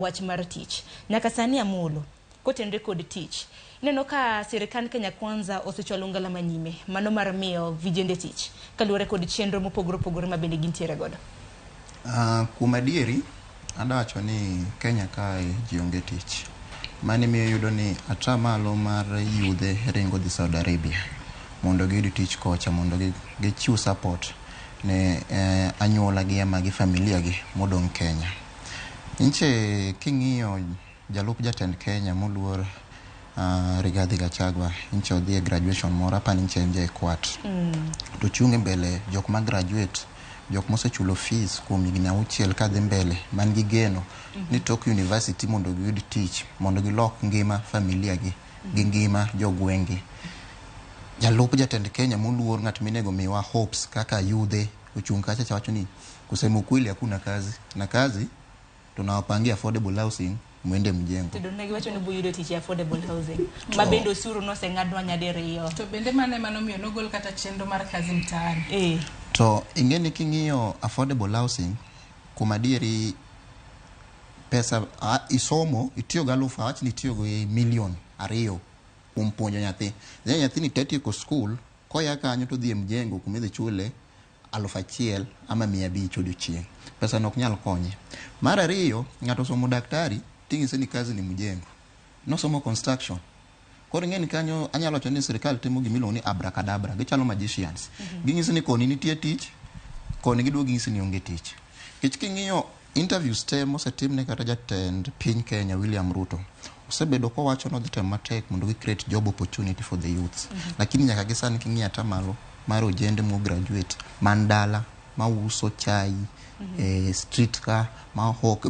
Wach mar tich. Nyaka sani Amolo, kotenre kod tich, ineno ka sirikand Kenya Kwanza osechwalo ngala manyime, mano mar miyo vijende tich, kaluwore kod chenro mopogore opogore ma bende gintiere godo. Kuom adieri, adawacho ni Kenya kae ji onge tich. Mani miyo iyudo ni ata malo mar yudhe ringo dhi Saudi Arabia mondo giyud tich kocha mondo gichiw support ne anyuola gi ama gi familia gi modong' Kenya. Nyiche king'iyo jalup jatend Kenya moluor Rigathi Gachagua nyiche odhi e graduation moro apani nyiche en JKUAT. To ochung' e mbele jok ma graduate jok mosechulo fees kuom higni auchiel kadhi mbele man gi geno ni tok university mondo giyud tich mondo gilok ngima familia gi gi ngima jogweng' gi. Jalup jatend Kenya moluor ng'at minego miwa hopes kaka yudhe ochung' kacha cha wacho ni kusema ukweli hakuna kazi na kazi tunawapangia affordable housing mwende mjengo. To donge giwacho ni buyudo tich e affordable housing ma bende osuru noseng'adnwa nyadiriyo. To bende mano ema nomiyo nogol kata chenro mar kazi mtaani. To ing'e ni king'iyo affordable housing kuom adieri pesa isomo itiyo gi alufu awach ni itiyo gi milion 2 kuom puonjo nyathi. Nyathini tetieko skul koya kanyo to odhi e mjengo kuma idhi chule 1000 ama 500 odiochieng'. Pesa no ok nyal konye. Mar ariyo, ng'ato osomo daktari ting'ise ni kazi ni mjengo. Nosomo construction. Koro ing'e ni kanyo anyalo wacho ni sirikal timo gima iluongo ni abracadabra. Gichalo magicians. Ging'isi ni koni nitie tich, koni giduogo ging'isi ni onge tich. Nikech king'iyo interviews te mosetimne kata jatend piny Kenya William Ruto, osebedo kowacho ni odhi temo matek mondo gi create job opportunity for the youths. Lakini nyaka gi sani king'iyo atamalo mar ojende mo graduate man dala mauso chai e street ka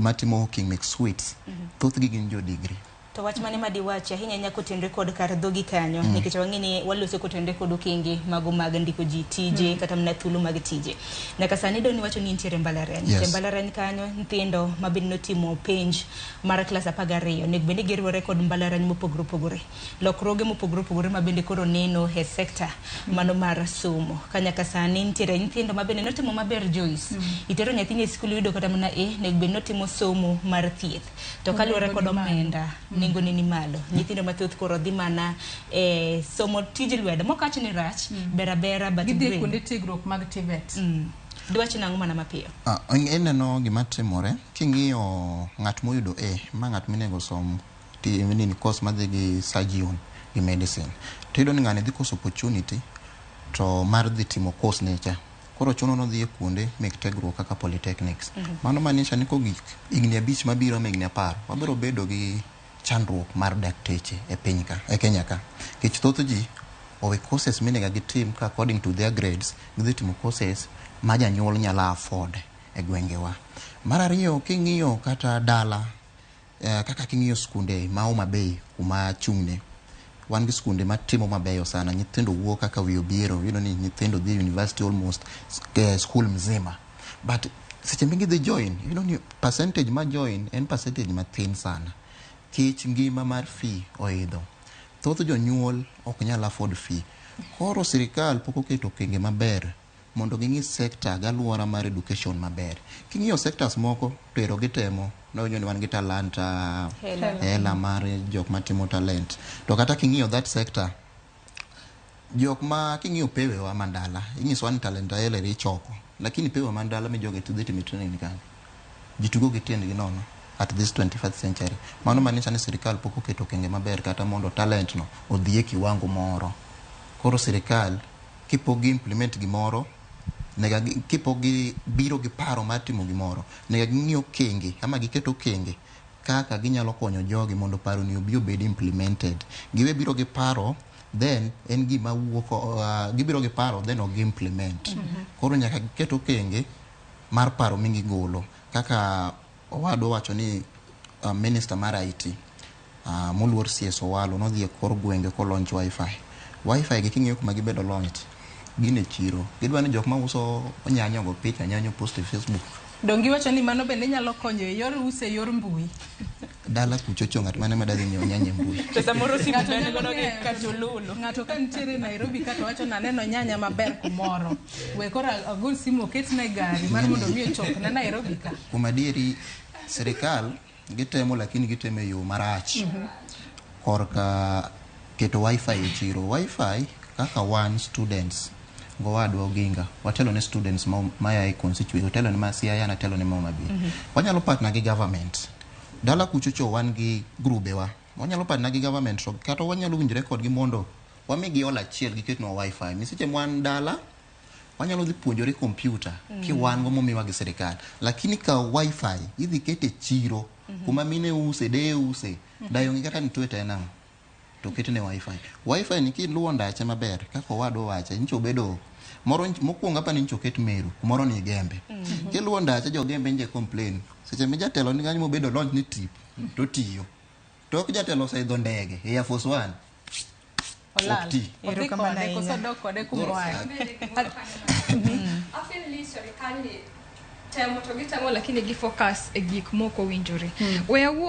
matimo hawking mek sweets, thothgi gin jo degree. To wach mane ma diwachi ahinya ahinya kotenre kod kar dhogi kanyo nikech wang'e ni waloso kotenre kod okenge mago mag ndiko ji tije kata mana thuolo mag tije. Nyaka sani doni wacho ni nitiere mbalariany. Yes. E mbalariany kanyo nyithindo ma bende notimo penj mar klas 12 onego bed ni giriwore kod mbalariany mopogore opogore. Lokruoge mopogore opogore ma bende koro neno e sekta mano mar somo. Ka nyaka sani nitiere nyithindo ma bende notimo maber Joyce. Itero nyathini e skul iyudo kata mana A, onego bed notimo somo mar thieth. To kaluwore kod omenda, nengo ne ni malo. Nyithindo mathoth koro dhi mana e somo tij lwedo. Mok awach ni rach, ber abera but Gidhi e grade. kuonde tiegruok mag TVET. Diwach nang'o mana mapiyo? Ineno gima timore, king'iyo ng'at moyudo A, ma ng'at minego som nini course madhi gi surgeon gi medicine. To iyudo ni ng'ani dhi koso opportunity to mar dhi timo course ne cha. Koro chuno nodhi e kuonde mek tiegruok kaka polytechnics. Mano maanisha ni kogik higni 5 mabiro ama higni 10, wabiro bedo gi chandruok mar dakteche e piny ka, e Kenya ka. Nikech thoth ji owe courses minego gitim ka according to their grades, gidhi timo courses ma janyuol nyalo afford e gwengewa. Mar ariyo, king'iyo kata dala, kaka king'iyo skunde ma Homa Bay kuma achung'ne, wan gi skunde matimo mabeyo sana. Nyithindo wuok kaka wi obiero, iyudo ni nyithindo dhi university almost school mzima. But seche ma gidhi join, iyudo ni percentage ma join en percentage mathin sana. Kech ngima mar fee oidho. Thoth jonyuol ok nyal afford fee. Koro sirikal pok oketo okenge maber mondo ging'i sector gi alwora mar education maber. King'iyo sectors moko to ero gitemo, nawinjo ni wan gi talanta, Hela. hela mar jok matimo talent. To kata king'iyo that sector, jok ma king'iyo pewewa mandala, inyisowa ni talenta hela eri ichoko. Lakini pewe mandala mi jogi dhi timo training ni kanye? Ji tugo gi tiendgi nono at this 21st century. Mano maanisha ni sirikal pok oketo okenge maber kata mondo talent no odhi e kiwango moro. Koro sirikal kipok gi implement gimoro, nega kipok gi biro gi paro mar timo gimoro, nega ging'i okenge ama giket okenge kaka ginyalo konyo jogi mondo paro ni obi obed implemented. Giwe biro gi paro, then en gima wuok, gibiro gi paro then ok gi implement. Koro nyaka giket okenge mar paro migigolo. Kaka owadwa wacho ni minister mar IT moluor CS Owalo nodhi e kor gwenge ko launch wifi. Wifi gi king'iyo kuma gibedo launched, gin e chiro. Gidwa ni jok mauso nyanya ogo picha, nyanya post e Facebook. Donge iwacho ni mano bende nyalo konyo e yor uso e yor mbui? Dala kuchocho ng'at mane madhi nyiewo nyanya e mbui. To samoro simu Ng'ato bende nyalo godo gi ng'eyo. kachululu. Ng'ato ka nitiere Nairobi ka to wacho ni aneno nyanya maber kumoro. We koro agol simu oketne e gari mar mondo mi ochopne Nairobi ka. Kuom adieri sirikal Gitemo lakini gitemo e yo marach. Korka keto wifi e chiro. Wifi kaka wan students gowadwa Oginga watelo ne students ma maya e constituency, otelo ne ma Siaya, natelo ne ma Homa Bay. Wanyalo partner gi government. Dala kuchocho wan gi grube wa. Wanyalo partner gi government to kata wanyalo winjore kodgi mondo wamigi hall achiel giketnwa wifi. Mi seche mwan dala wanyalo dhi puonjore kompyuta kiwan go momiwa gi sirikal, lakini kaw wifi idhi kete chiro kuma mine use, deye use, dayo onge kata ni twete en ang'o to ketne wifi. Wifi ni kiluwo ndache maber kaka owadwa owache nyicha obedo moro mokwongo apa ni nyicha oket Meru kumoro ni Gembe. Kiluwo ndache jo Gembe nje complain seche ma jatelo ni kanyo mobedo launch ni tip to tiyo. Tok jatelo oseidho ndege Air Force One Olal. ok ti. Odhi Erokamano kode koso ahinya. odok kode kumoaye. Afeel ni serikal ni temo to gitemo lakini gi focus e gik mok owinjore. We awuo